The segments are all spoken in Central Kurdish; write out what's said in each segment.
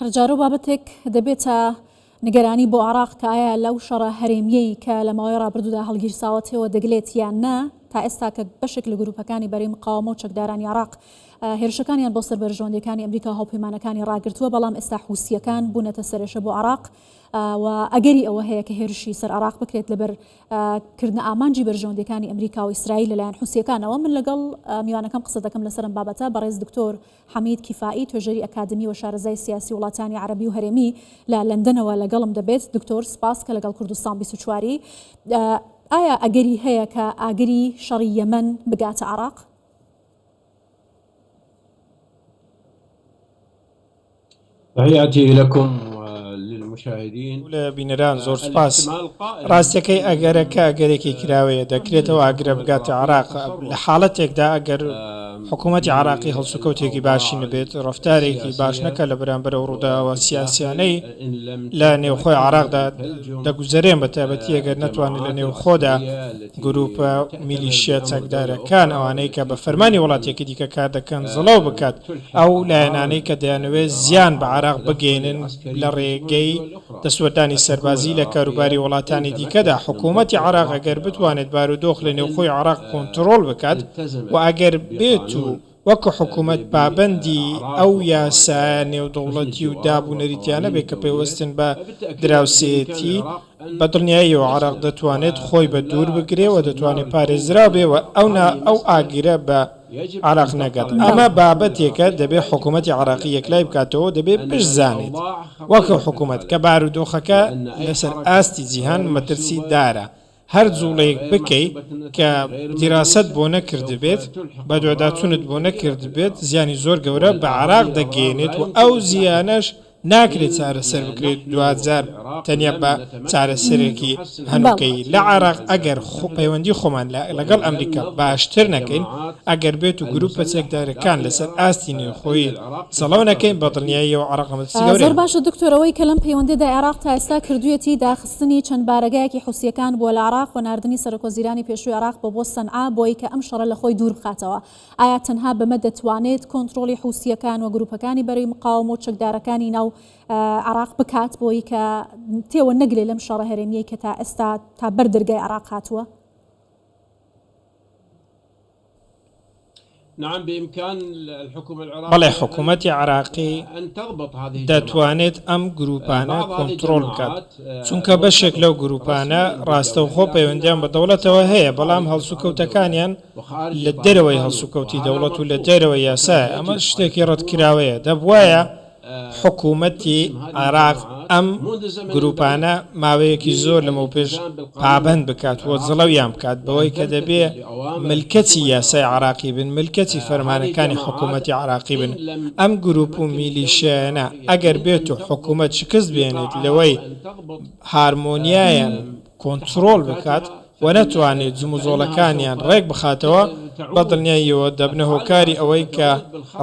هەرجارەو بابەتێک دەبێتە نیگەرانی بۆ عێراق کە ئایا لەو شەڕە هەرێمییەی کە لە ماوەی ڕابردوودا هەڵگیرساوە تێوە دەگلێت یان نا، تا ئێستا کە بەشێک لە گرووپەکانی بەرەی مقاوەمە و چەکدارانی عێراق هێرشەکانیان بۆ سەر بەرژەوەندییەکانی ئەمریکا و هاوپەیمانەکانی ڕاگرتووە، بەڵام ئێستا حوسییەکان بوونەتە سەرێشە بۆ عێراق و ئەگەری ئەوە هەیە کە هێرشی سەر عێراق بکرێت لەبەر کردنە ئامانجی بەرژەوەندییەکانی ئەمریکا و ئیسرائیل لەلایەن حوسییەکانەوە. من لەگەڵ میوانەکەم قسە دەکەم لەسەر ئەم بابەتە، بەڕێز دکتۆر حەمید کیفائی، توێژەری ئەکادمی و شارەزای سیاسی وڵاتانی عەرەبی و هەرێمی لە لەندەنەوە لەگەڵم دەبێت. دکتۆر سپاس کە لەگەڵ کوردستان 24 ی. ئایا ئەگەری هەیە کە ئاگری شەڕی یەمەن بگاتە عێراق؟ تحیاتی لکم و للمشاهدین. لە بینەران زۆر سوپاس. ڕاستیەکەی ئەگەرەکە ئەگەرێکی کراوەیە، دەکرێت ئەو ئاگرە بگاتە عێراق لە حاڵەتێکدا ئەگەر حکوومەتی عێراقی هەڵسوکەوتێکی باشی نەبێت، ڕەفتارێکی باش نەکات لە بەرامبەر ئەو ڕووداوە سیاسیانەی لە نێوخۆی عێراقدا دەگوزەرێن، بە تایبەتی ئەگەر نەتوانێت لە نێوخۆدا گرووپە میلیشیا چەکدارەکان ئەوانەی کە بە فەرمانی وڵاتێکی دیکە کار دەکەن زڵەو بکات، ئەو لایەنانەی کە دەیانەوێت زیان بە عێراق بگەیەنن لە ڕێگەی دەستوەردانی سەربازی لە کاروباری وڵاتانی دیکەدا، حکوومەتی عێراق ئەگەر بتوانێت بارودۆخ لە نێوخۆی عێراق کۆنتڕۆڵ بکات و ئەگەر بێت و وەکو حکوومەت پابەندی ئەو یاسایە نێودەوڵەتی و داب و نەریتیانە بێت کە پەیوەستن بە دراوسێیەتی، بە دڵنیاییەوە عێراق دەتوانێت خۆی بە دوور بگرێ و دەتوانێت پارێزراو بێ و ئەو نا ئەو ئاگرە بە عێراق نەگات. ئەمە بابەتێکە دەبێ حکوومەتی عێراقی یەکلای بکاتەوە و دەبێ بشزانێت وەکو حکوومەت کە بارودۆخەکە لەسەر ئاستی جیهان مەترسیدارە. هەر جوڵەیەک بکەی کە دیراسەت بۆ نەکردبێت، بەدواداچونت بۆ نەکردبێت، زیانی زۆر گەورە بە عێراق دەگەیەنێت و ئەو زیانەش ناکرێت چارەسەر بکرێت دواجار تەنیا بە چارەسەرێکی هەنوکەیی لە عێراق ئەگەر پەیوەندی خۆمان لەگەڵ ئەمریکا باشتر نەکەین، ئەگەر بێت و گروپە چەکدارەکان لەسەر ئاستی نێوخۆیی زەڵەو نەکەین بە دڵنیاییەوە عێراق لە مەترسی زۆر گەورەیە. باشە دکتۆر ئەوەی کە لەم پەیوەندیەدا عێراق تا ئێستا کردویەتی داخستنی چەند بارەگایەکی حوسیەکان بووە لە عێراق و ناردنی سەرۆکوەزیرانی پێشووی عێراق بۆ بۆ سەنعا بۆی کە ئەم شەڕە لە خۆی دوور بخاتەوە ئایا تەنها بەمە دەتوانێت کۆنترۆڵی حوسیەکان و گروپەکانی بەرەی مقاوەمە و چەکدارەکانی ناو عێراق بکات بۆی کە تێوە نەگلێ لەم شەڕە هەرێمیەی کە تا ئێستا تا بەر دەرگای عێراق هاتووە؟ بەڵێ حکوومەتی عێراقی دەتوانێت ئەم گرووپانە کۆنترۆڵ بکات، چونکە بەشێک لەو گرووپانە ڕاستەوخۆ پەیوەندییان بە دەوڵەتەوە هەیە، بەڵام هەڵسوکەوتەکانیان لە دەرەوەی هەڵسوکەوتی دەوڵەت و لە دەرەوەی یاسایە، ئەمە شتێکی ڕەتکراوەیە، دەبوایە حکوومەتی عێراق ئەم گرووپانە ماوەیەکی زۆر لەمەوپێش پابەند بکات و جڵەویان بکات بەوەی کە دەبێ ملکەچی یاسای عێراقی بن، ملکەچی فەرمانەکانی حکوومەتی عێراقی بن. ئەم گرووپ و میلیشیایانە ئەگەر بێت و حکوومەت شکست بێنێت لەوەی هارمۆنیایان کۆنترۆڵ بکات و نەتوانێت جموجۆڵەکانیان ڕێک بخاتەوە، بە دڵنیاییەوە دەبنە هۆکاری ئەوەی کە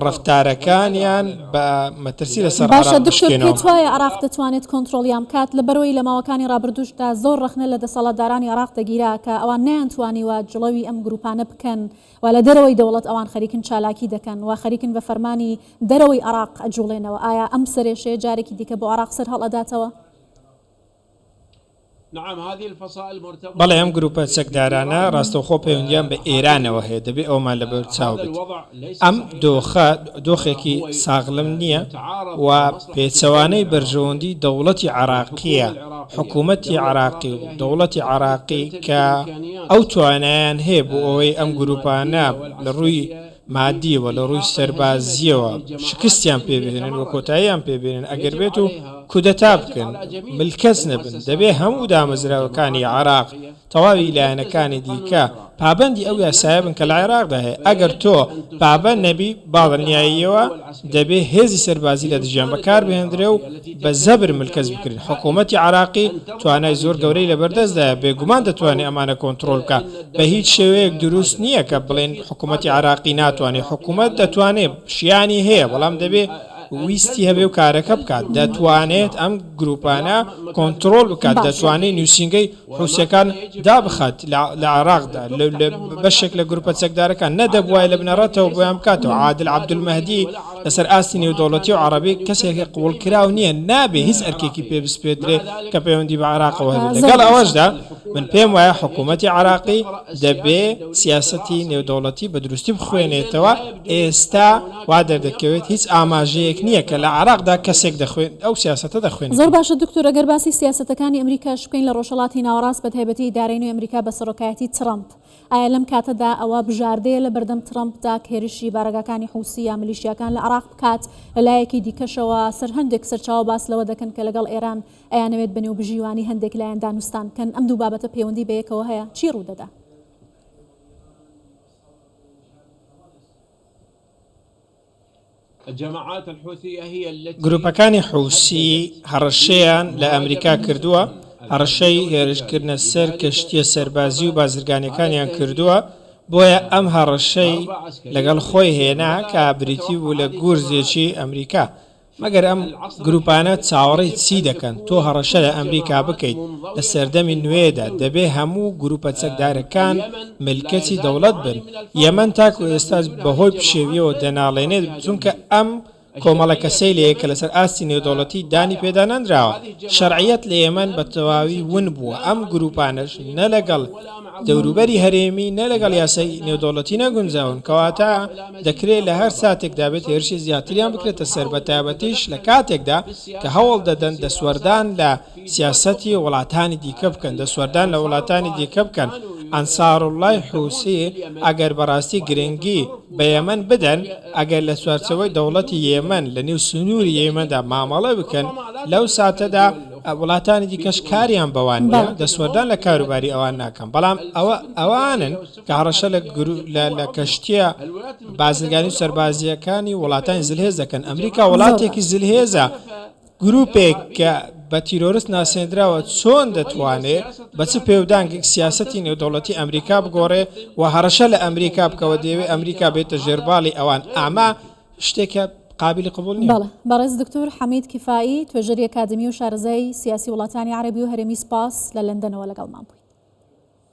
ڕەفتارەکانیان بە مەترسی لەسەر باشە عێراق دکتۆر بشکێنەوە. پێت وایە عێراق دەتوانێت کۆنترۆڵیان بکات؟ لەبەرئەوەی لە ماوەکانی ڕابردووشدا زۆر ڕەخنە لە دەسەڵاتدارانی عێراق دەگیرا کە ئەوان نەیانتوانیوە جڵەوی ئەم گروپانە بکەن و لە دەرەوەی دەوڵەت ئەوان خەریکن چالاکی دەکەن و خەریکن بە فەرمانی دەرەوەی عێراق ئەجوڵێنەوە ئایا ئەم سەرێشەیە جارێکی دیکە بۆ عێراق سەرهەڵئەداتەوە؟ بەڵێ ئەم گروپە چەکدارانە ڕاستەوخۆ پەیوەندیان بە ئێرانەوە هەیە، دەبێ ئەوەمان لەبەر چاو بێت. ئەم دۆخە دۆخێکی ساغلم نییە و پێچەوانەی بەرژەوەندی دەوڵەتی عێراقییە، حکوومەتی عێراقی و دەوڵەتی عێراقی کە ئەو توانایان هەیە بۆ ئەوەی ئەم گروپانە لە ڕووی مادییەوە، لە ڕووی سەربازییەوە شکستیان پێ بهێنن و کۆتاییان پێ بێنن، ئەگەر بێت و کودەتا بکەن، ملکەچ نەبن، دەبێ هەموو دامەزراوەکانی عێراق، تەواوی لایەنەکانی دیکە پابەندی ئەو یاسایە بن کە لە عێراقدا هەیە، ئەگەر تۆ پابەند نەبی، بەدڵنیاییەوە دەبێ هێزی سەربازی لە دژیان بەکار بهێندرێ و بە زەبر ملکەچ بکرێن، حکوومەتی عێراقی توانای زۆر گەورەی لەبەردەستدایە، بێگومان دەتوانێ ئەمانە کۆنترۆڵ بکا، بە هیچ شێوەیەک دروست نییە کە بڵێن حکوومەتی عێراقی ناتوانێ، حکوومەت دەتوانێ، شیانی هەیە، بەڵام دەبێ ویستی هەبێ و کارەکە بکات، دەتوانێت ئەم گرووپانە کۆنترۆڵ بکات، دەتوانێ نووسینگەی حوسییەکان دابخات لە عێراقدا، لە بەشێک لە گرووپە چەکدارەکان، نەدەبوایە لە بنەڕەتەوە بۆیان بکاتەوە، عادل عەبدولمەهدی. لەسەر ئاستی نێودەوڵەتی و عەڕەبی کەسێکی قبوڵکراو نییە، نابێ هیچ ئەرکێکی پێ بسپێردرێ کە پەیوەندی بە عێراقەوە هەبێت. لەگەڵ ئەوەشدا من پێم وایە حکوومەتی عێراقی دەبێ سیاسەتی نێودەوڵەتی بە دروستی بخوێنێتەوە، ئێستا وا دەردەکەوێت هیچ ئاماژەیەک نییە کە لە عێراقدا کەسێک دەخوێن ئەو سیاسەتە دەخوێنێتەوە. زۆر باشە دکتۆر ئەگەر باسی سیاسەتەکانی ئەمریکاش بکەین لە ڕۆژهەڵاتی ناوەڕاست بەتایبەتی ئیدارەی نوێی ئەمریکا بە سەرۆکایەتی ترەمپ ئایا لەم کاتەدا ئەوە بژاردەیە لە بەردەم ترەمپدا کە هێرشی بارەگاکانی حوسی یا ملیشیاکان لە عێراق بکات؟ لە لایەکی دیکەشەوە سەر هەندێک سەرچاوە باس لەوە دەکەن کە لەگەڵ ئێران ئەیانەوێت بە نێوبژیوانی هەندێک لایەن دانوستان بکەن، ئەم دوو بابەتە پەیوەندی بەیەکەوە هەیە؟ چی ڕوودەدا؟ گروپەکانی حوسی هەڕەشەیان لە ئەمریکا کردووە، هەڕەشەی هێرشکردنە سەر کەشتییە سەربازی و بازرگانییەکانیان کردووە، بۆیە ئەم هەڕەشەی لەگەڵ خۆی هێنا کە بریتی بوو لە گورزێکی ئەمریکا. مەگەر ئەم گروپانە چاوەڕێی چی دەکەن تۆ هەڕەشە لە ئەمریکا بکەیت لە سەردەمی نوێدا دەبێ هەموو گروپە چەکدارەکان ملکەچی دەوڵەت بن یەمەن تاکو ئێستاش بەهۆی پشێویەوە دەناڵێنێت چونکە ئەم کۆمەڵە کەسەی لێیە کە لەسەر ئاستی نێودەوڵەتی دانی پێدا نەنراوە شەرعیەت لە یەمەن بە تەواوی ون بووە ئەم گروپانەش نە لەگەڵ دەوروبەری هەرێمی نە لەگەڵ یاسای نێودەوڵەتی نەگونجاون، کەواتە دەکرێت لە هەر ساتێکدا بێت هێرشی زیاتریان بکرێتە سەر، بەتایبەتیش لە کاتێکدا کە هەوڵ دەدەن دەستوەردان لە سیاسەتی وڵاتانی دیکە بکەن، دەستوەردان لە وڵاتانی دیکە بکەن. ئەنساروڵڵای حوسی ئەگەر بەڕاستی گرنگی بە یەمەن بدەن، ئەگەر لە چوارچێوەی دەوڵەتی یەمەن لە نێو سنووری یەمەندا مامەڵە بکەن، لەو ساتەدا وڵاتانی دیکەش کاریان بەوان نییە، دەستوەردان لە کاروباری ئەوان ناکەن، بەڵام ئەوە ئەوانن کە هەڕەشە لە کەشتییە بازرگانی و سەربازییەکانی وڵاتانی زلهێز دەکەن. ئەمریکا وڵاتێکی زلهێزە، گروپێک کە بە تیرۆرست ناسێندراوە چۆن دەتوانێ بە چ پێودانگێک سیاسەتی نێودەوڵەتی ئەمریکا بگۆڕێ و هەڕەشە لە ئەمریکا بکا و دەیەوێ ئەمریکا بێتە ژێرباڵی ئەوان؟ ئەمە شتێکە قابیلی قبوڵ نییە. بەڵێ. بەڕێز دکتور حەمید کیفائی، توێژەری ئەکادیمی و شارەزای سیاسی وڵاتانی عەرەبی و هەرێمی سپاس لە لەندەنەوە لەگەڵمان بووی.